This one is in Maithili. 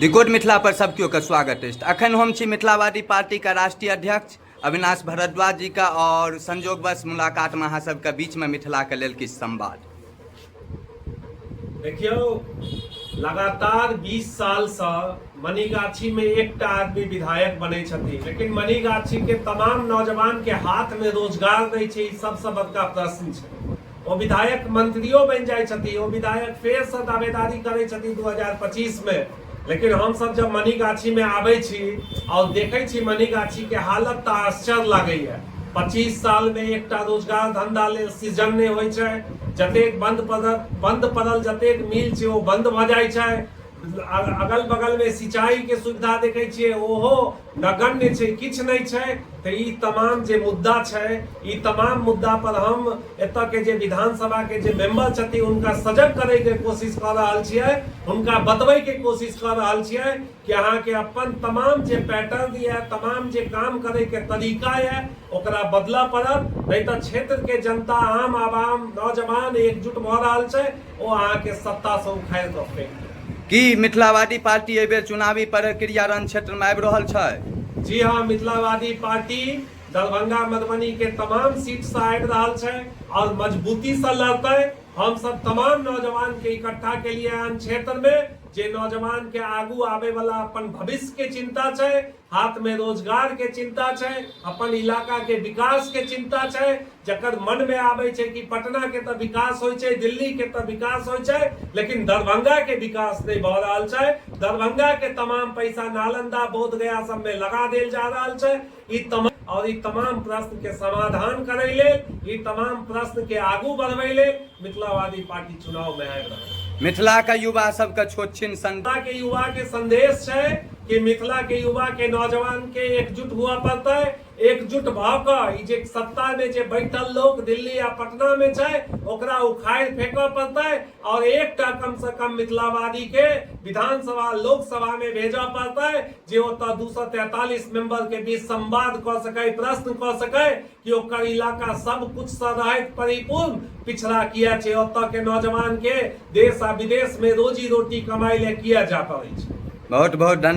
रिकॉर्ड मिथिला पर सब केओ के स्वागत अछि। अखन हम छी मिथिलावादी पार्टी के राष्ट्रीय अध्यक्ष अविनाश भारद्वाज जी का और संजोगवश मुलाकात में अहाँ सबके बीच में मिथिला के लेल किछु संवाद। देखियौ, लगातार 20 साल से मनीगाछी में एकटा आदमी विधायक बनै छथिन, लेकिन मनीगाछी के तमाम नौजवान के हाथ में रोजगार नहीं छै। ई सबसे बड़का प्रश्न छै। ओ विधायक मंत्रियो बनि जाइ छथिन, ओ विधायक फेर से दावेदारी करै छथिन 2025 में, लेकिन हमसब जब मनीगाछी में आबै छी और देखै छी मनीगाछी के हालत तऽ आश्चर्य लागैया। 25 साल में एकटा रोजगार धंधा लेल सृजन नहि होइ छै। जतेक बंद पड़ल जतेक मिल छै, ओ बंद भऽ जाइ छै। अगल बगल में सिंचाई के सुविधा देखै छियै, ओहो नगण्य छै, किछु नहि छै। तऽ ई तमाम जे मुद्दा छै, ई तमाम मुद्दा पर हम एतऽ के जे विधानसभा के जे मेंबर छथिन, हुनका सजग करे के कोशिश कऽ रहल छियै, हुनका बतबै के कोशिश कऽ रहल छियै कि अहाँके अपन तमाम जे पैटर्न यऽ, तमाम जे काम करे के तरीका यऽ, ओकरा बदलऽ पड़त, नहि तऽ क्षेत्र के जनता, आम आवाम, नौजवान एकजुट भऽ रहल छै, ओ अहाँके सत्तासँ उखाड़ि कऽ फेंक देत। की मिथिलावादी पार्टी एहि बेर चुनावी प्रक्रिया रण क्षेत्र में आबि रहल छै? जी हाँ, मिथिलावादी पार्टी दरभंगा, मधुबनी के तमाम सीट से आबि रहल छै और मजबूती से लड़तै। हम सब तमाम नौजवान के इकट्ठा के लिए आन क्षेत्र में जे नौजवान के आगू आबे वाला अपन भविष्य के चिंता छै, हाथ में रोजगार के चिंता छै, अपन इलाका के विकास के चिंता छै, जकर मन में आबै छै कि पटना के तऽ विकास होइ छै, दिल्ली के तऽ विकास होइ छै, लेकिन दरभंगा के विकास नहि भऽ रहल छै, दरभंगा के तमाम पैसा नालंदा, बोध गया सब में लगा देल जा रहल छै, ई तमाम और ई तमाम प्रश्न के समाधान करै लेल, ई तमाम प्रश्न के आगू बढ़बै लेल मिथिलावादी पार्टी चुनाव में आबि रहल छै। मिथिला के युवा सबके छोट छिन मिथिला के युवा के संदेश छै कि मिथिला के युवा के, नौजवान के एकजुट हुआ पड़तै। एकजुट भऽ कऽ ई जे सत्ता में जे बैठल लोक दिल्ली आ पटना में छै, ओकरा उखाड़ि फेंकऽ पड़तै और एकटा कम से कम मिथिलावादी के विधानसभा, लोकसभा में भेजऽ पड़तै, जे ओतऽ 243 मेंबर के बीच संवाद कऽ सकै, प्रश्न कऽ सकै कि ओकर इलाका सब कुछ से रहैत परिपूर्ण पिछड़ा किया छै, ओतऽ के नौजवान के देश आ विदेश में रोजी रोटी कमाई ले किया जा पड़ै छै। बहुत बहुत धन्यवाद।